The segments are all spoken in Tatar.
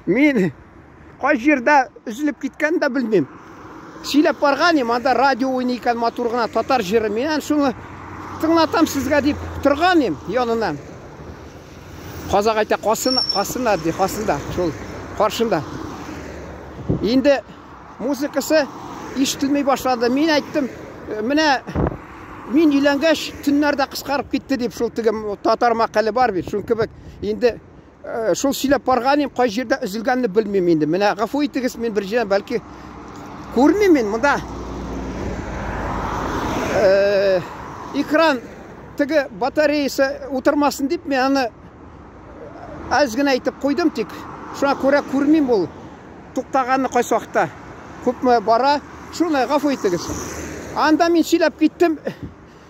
Мин кай җирдә өзелеп киткәнен дә белмим. Сөйләп барган идем, анда радио уйный икән матур гына татар җыры. Мин әнә шуны тыңлатам сезгә дип торган идем яныннан. Казак әйтә, касын, касында ди, касында, шул каршында. Инде музыкасы ишетелми башлады. Мин әйттем, менә мин өйләнгәч, төннәр дә кыскарып китте дип, шул теге татар мәкале бар бит, шул кебек. Инде шул сөйләп барган идем, кай җирдә өзелгәнне белмим инде. Менә гафу итегез, мин бер җирдән бәлки күрмим мин монда. Экран теге батареясы утырмасын дип мин аны әз генә әйтеп куйдым тик. Шуңа күрә күрмим ул туктаганны кайсы вакытта. Күпме бара, шуны гафу итегез. Анда мин сөйләп киттем.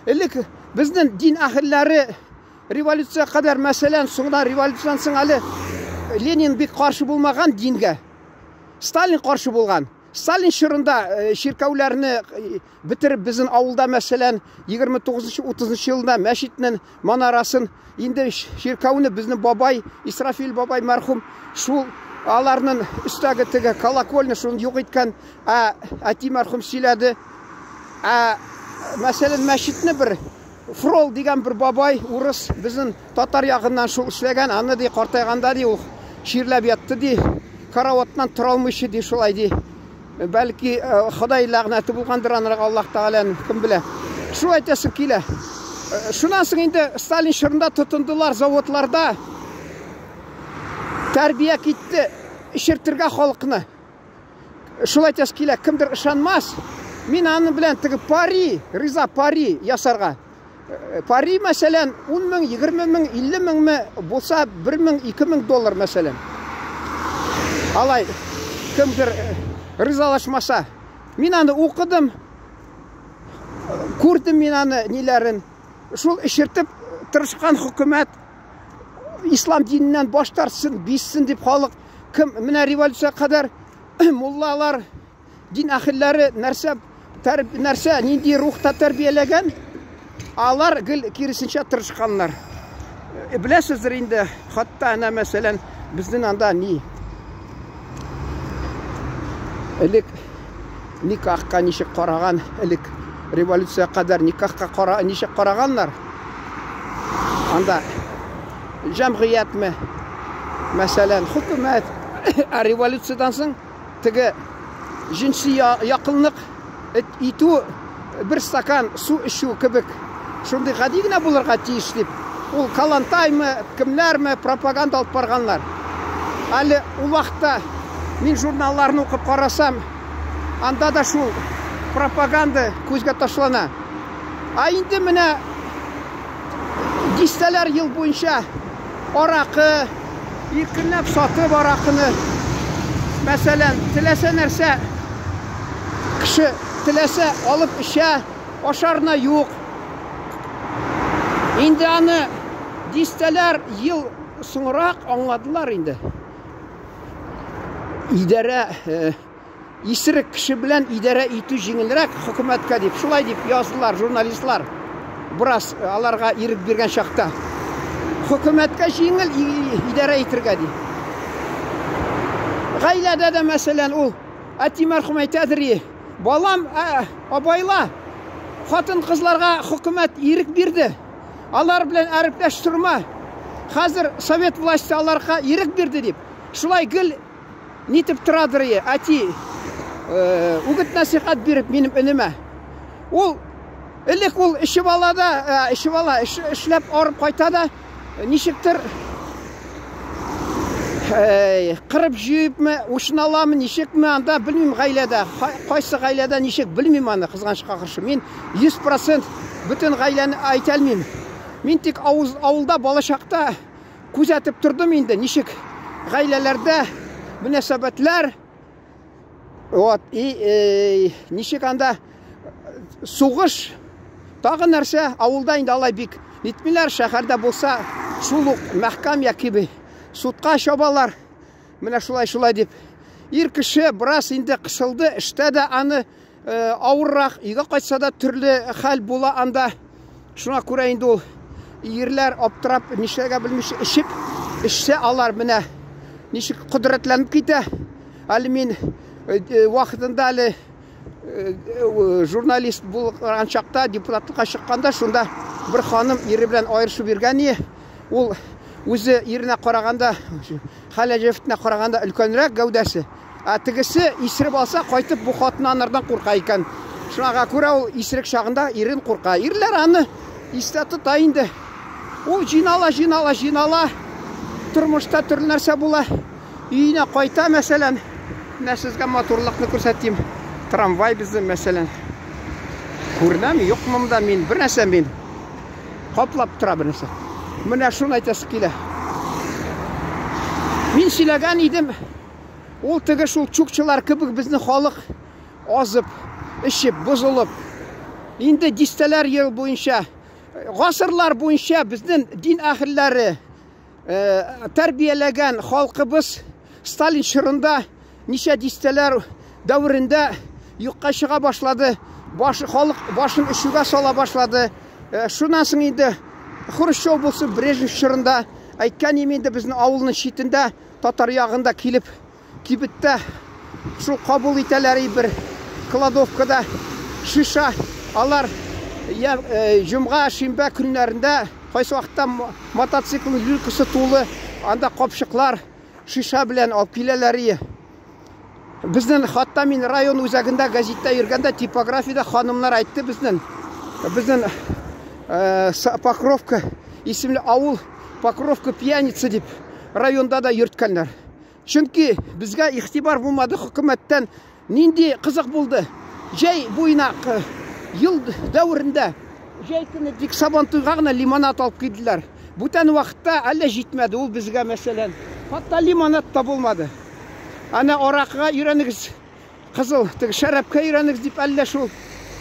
Элек безнең дин әһелләре революция кадәр, мәсәлән, соңда революциядән соң әле Ленин бик каршы булмаган дингә. Сталин каршы булган. Сталин чорында чиркәүләрне бетереп безнең авылда, мәсәлән, 29-30 елда мәчетнең манарасын, инде чиркәүне безнең бабай, Исрафил бабай мәрхүм, шул аларның өстәге теге колокольня шуны юк иткән, ә әти мәрхүм сөйләде. Ә мәсәлән, мәчетне бер Фрол дигән бер бабай, урыс, безнең татар ягыннан шул эшләгән, аны ди картайганда ди ул чирләп ятты ди, караватыннан тора алмыйча ди, шулай ди. Бәлки Ходай ләгънәте булгандыр анарга, Аллаһ Тәгаләнең, кем белә. Шул әйтәсем килә. Шуннан соң инде Сталин чорында тотындылар заводларда тәрбия китте, эчертергә халыкны. Шулай әйтәсе килә, кемдер ышанмас. Мин аны белән теге пари, риза пари ясарга. Пари, мәсәлән, 10 мең, 20 мең, 50 меңме булса, 1 мең, 2 мең доллар, мәсәлән. Алай кемдер ризалашмаса. Мин аны укыдым, күрдем мин аны ниләрен. Шул эчертеп тырышкан хөкүмәт ислам диненнән баш тартсын, бизсен дип халык кем менә революция кадәр муллалар, дин әһелләре нәрсә нәрсә нинди рухта тәрбияләгән, алар гел киресенчә тырышканнар. Беләсездер инде, хатта әнә мәсәлән, безнең анда ни элек никахка ничек караган, элек революция кадәр никахка кара, ничек караганнар? Анда җәмгыятьме, мәсәлән, хөкүмәт, ә революциядән соң теге җенси якынлык итү бер стакан су эчү кебек шундый гади генә булырга тиеш дип, ул Калантаймы, кемнәрме пропаганда алып барганнар. Әле ул вакытта мин журналларны укып карасам, анда да шул пропаганда күзгә ташлана. Ә инде менә дистәләр ел буенча аракы, иркенләп сатып аракыны, мәсәлән, теләсә нәрсә кеше теләсә алып эчә, ашарына юк. Инде аны дистәләр ел соңрак аңладылар инде. Идарә исерек кеше белән идарә итү җиңелрәк хөкүмәткә дип, шулай дип яздылар журналистлар. Бераз аларга ирек биргән чакта. Хөкүмәткә җиңел идарә итергә ди. Гаиләдә дә мәсәлән ул әти мәрхүм әйтәдер, балам, абайла, хатын-кызларга хөкүмәт ирек бирде. Алар белән әрепләш торма. Хәзер совет власте аларга ирек бирде дип. Шулай гел нитеп торадыр, әти үгет нәсихәт биреп минем энемә. Ул элек ул эчеп ала да, эчеп ала, эшләп арып кайта да, ничектер кырып җыепме, учын аламы, ничекме, анда белмим гаиләдә, кайсы гаиләдә ничек белмим аны, кызганычка каршы. Мин 100% бөтен гаиләне әйтә алмыйм. Мин тик авылда балачакта күзәтеп тордым инде, ничек гаиләләрдә мөнәсәбәтләр, вот, и ничек анда сугыш, тагы нәрсә, авылда инде алай бик нитмиләр, шәһәрдә булса, шул ук мәхкәм яки судка чабалар, менә шулай-шулай дип. Ир кеше бераз инде кысылды, эштә дә аны авыррак, өйгә кайтса да төрле хәл була анда. Шуңа күрә инде ул ирләр аптырап нишләргә белмичә эчеп, эчсә алар менә ничек кодрәтләнеп китә. Әле мин вакытында әле журналист булган чакта, депутатлыкка чыкканда, шунда бер ханым ире белән аерышып йөргән иде. Ул үзе иренә караганда, хәл-җефетенә караганда өлкәнрәк гәүдәсе. Ә тегесе исереп алса, кайтып бу хатын анардан курка икән. Шуңа күрә ул исерек чагында ирен курка. Ирләр аны истә тота инде. Ул җыйнала, җыйнала, җыйнала. Тормышта төрле нәрсә була. Өенә кайта, мәсәлән. Менә сезгә матурлыкны күрсәтим. Трамвай безнең, мәсәлән. Күренәме, юкмы монда мин? Бер нәрсә мин. Каплап тора бер нәрсә. Менә шуны әйтәсе килә. Мин сөйләгән идем, ул теге шул чукчылар кебек безнең халык азып, эчеп, бозылып, инде дистәләр ел буенча, гасырлар буенча безнең дин әһелләре тәрбияләгән халкыбыз Сталин чорында ничә дистәләр дәверендә юкка чыга башлады. Баш, халык башын эчүгә сала башлады. Шуннан соң инде Хрущев булсын, Брежнев чорында әйткән им инде безнең авылның читендә, татар ягында килеп кибеттә шул кабул итәләр бер кладовкада шиша. Алар я җомга, шимбә көннәрендә кайсы вакытта мотоциклның люлькасы тулы, анда капчыклар шиша белән алып киләләр. Безнең хатта мин район үзәгендә газетта йөргәндә типографиядә ханымнар әйтте безнең безнең Покровка исемле авыл Покровка пьяница дип районда да йөрткәннәр. Чөнки безгә игътибар булмады хөкүмәттән. Нинди кызык булды. Җәй буена ел дәверендә җәй көне тик Сабантуйга гына лимонад алып килделәр. Бүтән вакытта әллә җитмәде ул безгә, мәсәлән. Хатта лимонад та булмады. Ана аракыга өйрәнегез, кызыл, теге шәрабка өйрәнегез дип әллә шул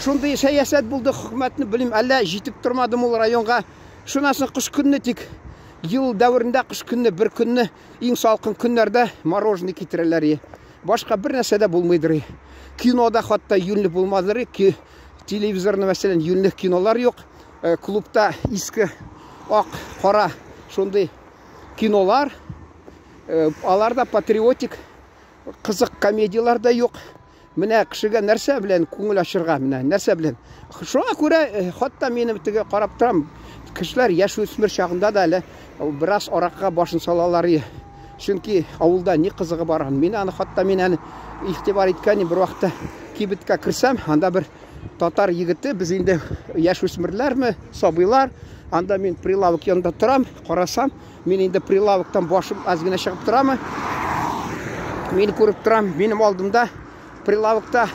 шундый сәясәт булды хөкүмәтне белмим, әллә җитеп тормады ул районга. Шуннан соң кыш көнне тик ел дәверендә кыш көнне бер көнне иң салкын көннәрдә мороженое китерәләр. Башка бер нәрсә дә булмыйдыр. Кинода хатта юньле булмадыр. Телевизорны, мәсәлән, юньле кинолар юк. Клубта иске ак, кара шундый кинолар. Алар да патриотик, кызык комедиялар да юк. Менә кешегә нәрсә белән күңел ачырга, менә нәрсә белән. Шуңа күрә хатта минем теге карап торам, кешеләр яшүсмер чагында да әле бераз аракыга башын салалар. Чөнки авылда ни кызыгы бар. Мин аны хатта мин әле игътибар иткән бер вакытта кибеткә керсәм, анда бер татар егете, без инде яшүсмерләрме, сабыйлар, анда мин прилавок янында торам, карасам, мин инде прилавоктан башым аз генә чыгып торамы? Мин күреп торам, минем алдымда прилавокта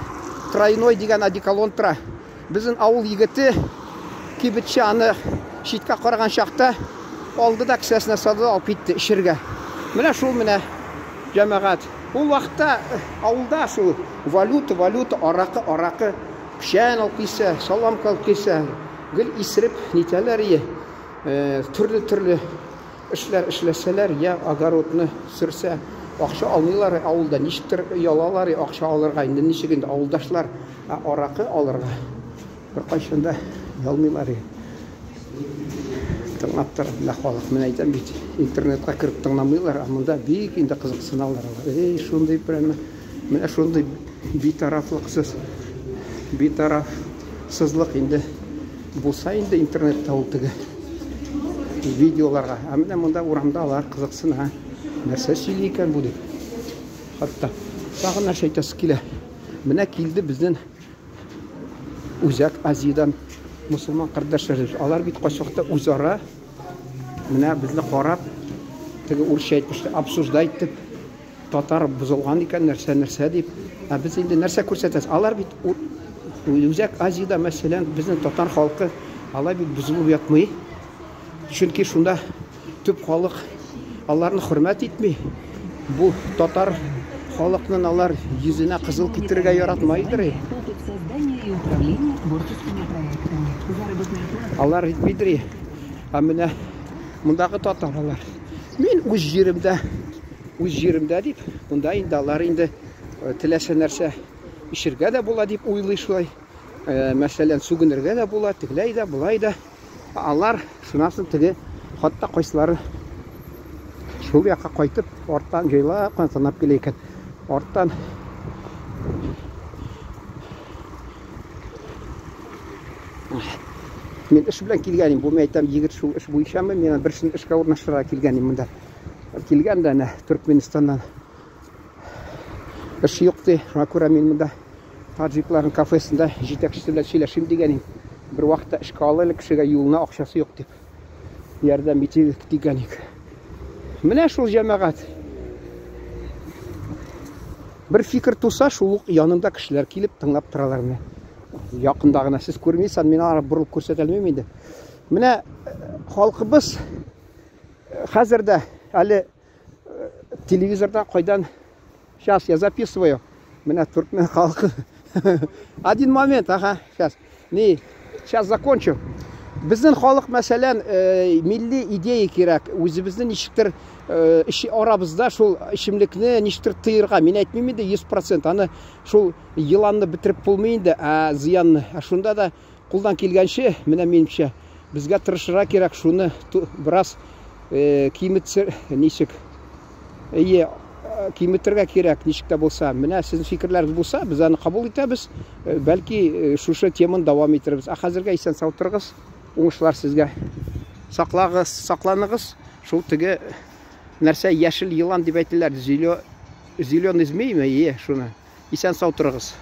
тройной дигән одеколон тора. Безнең авыл егете кибетче аны читкә караган чакта алды да кесәсенә салды да алып китте эчергә. Менә шул менә җәмәгать. Ул вакытта авылда шул валюта, валюта, аракы, аракы, печән алып килсә, соломка алып килсә, гел исереп нитәләр ие. Төрле-төрле эшләр эшләсәләр, я огородны сөрсә, акча алмыйлар авылда, ничектер оялалар акча алырга, инде ничек инде авылдашлар аракы алырга беркайчан да оялмыйлар. Тыңлап тора менә халык, менә әйтәм бит, интернетка кереп тыңламыйлар, ә монда бик инде кызыксыналар алар. Эй, шундый прямо, менә шундый битарафлыксыз, битарафсызлык инде булса инде интернетта ул теге видеоларга. Ә менә монда урамда алар кызыксына. Нәрсә сөйли икән бу дип. Хатта тагын нәрсә әйтәсе килә. Менә килде безнең Үзәк Азиядән мусульман кардәшләребез. Алар бит кайсы вакытта үзара менә безне карап, теге урысча әйтмешли, обсуждать итеп, татар бозылган икән, нәрсә нәрсә дип. Ә без инде нәрсә күрсәтәбез? Алар бит Үзәк Азиядә, мәсәлән, безнең татар халкы алай бит бозылып ятмый. Чөнки шунда төп халык аларны хөрмәт итми. Бу татар халыкның алар йөзенә кызыл китерергә яратмайдыр. Алар итмидер. Ә менә мондагы татар алар. Мин үз җиремдә, үз җиремдә дип, монда инде алар инде теләсә нәрсә эчергә дә була дип уйлый шулай. Мәсәлән, сүгенергә дә була, тегеләй дә, болай да. Алар шуннан соң теге хатта кайсылары Шул якка кайтып, арттан җайлап кына тынлап килә икән. Арттан Мин эш белән килгән идем. Бу мин әйтәм, егет шул эш буенчамы? Мин берсен эшкә урнаштырырга килгән идем монда. Килгән дә әнә Төркменистаннан. Эш юк ди. Шуңа күрә мин монда таджикларның кафесында җитәкчесе белән сөйләшим дигән идем. Бер вакытта эшкә ал әле кешегә юлына акчасы юк дип. Ярдәм итик дигән идек. Менә шул җәмәгать. Бер фикер туса, шул ук янында кешеләр килеп тыңлап торалар менә. Якында гына сез күрмисез, мин аларга борылып күрсәтә алмыйм инде. Менә халкыбыз хәзер дә әле телевизорда кайдан. Сейчас я записываю. Менә төркмен халкы. Один момент, ага, сейчас. Не, сейчас закончу. Безнең халык, мәсәлән, милли идея кирәк. Үзебезне ничектер арабызда шул эчемлекне ничектер тыерга. Мин әйтмим инде 100%. Аны шул еланны бетереп булмый инде, ә зыянны. Ә шунда да кулдан килгәнче, менә минемчә, безгә тырышырга кирәк шуны бераз киметсер, ничек. Әйе, киметергә кирәк, ничек тә булса. Менә сезнең фикерләрегез булса, без аны кабул итәбез. Бәлки, шушы теманы дәвам итербез. Ә хәзергә исән-сау торыгыз. Уңышлар сезгә. Саклагыз, сакланыгыз. Шул теге нәрсә яшел елан дип әйтәләр, зеленый змейме, ие, шуны. Исән-сау торыгыз.